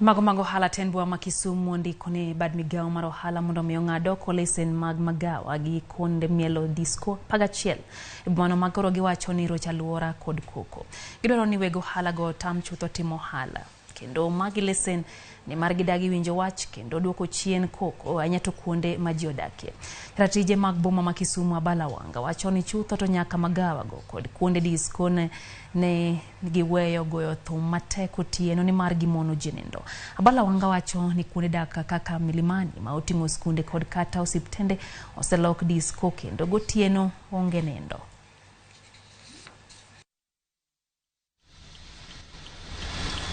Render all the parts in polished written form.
Mago mag ohala tend boma ma Kisumu ondiko ne bad migawo mar ohala mondo omi ong'ad oko lesen mag magawa gi kuonde mielo disko 11 e bomano ma koro giwacho ni rocho alwora kod koko. Gidwaro ni weg ohala go otam chutho timo ohala kendo magi lesen nimar gidagi winjo wach kendo duoko chien koko ahinya to kuonde ma ji odakie. Ratije mag boma ma Kisumu Abala Wanga wacho ni chutho to nyaka magawa go kod kuonde disko ne giweyo goyo thum matek otieno nimar gimono ji nindo. Abala Wanga wacho ni kuonde dak kaka Milimani ma oting'o skunde kod kata osiptende oselok disko kendo gotieno onge nindo.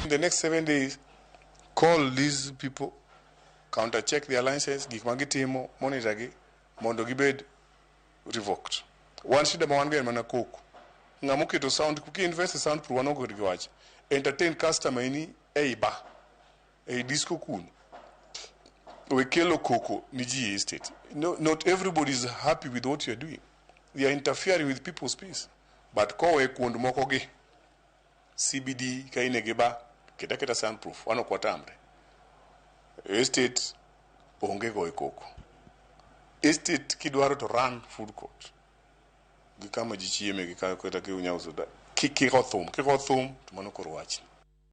In the next 7 days, call these people, counter check their license, gik ma gitimo, monitor gi, mondo gibed revoked. Wan shida ma wan go en mana koko. Ng'ama oketo sound, ki invest e sound proof, wan ok gi wach. Entertain customer ini ei bar, ei disco kuno. We kelo koko ni ji e estate. No, not everybody is happy with what you are doing. They are interfering with people's peace. But kowe kuond moko gi, CBD ka in e gi bar, ket aketa sound proof, wan ok watamre. Estate onge goyo koko. Estate kidwaro to run food court. Gi kama ji chieme gi kata kinya uso da. Kik igo thum, kigo thum to mano koro wachni.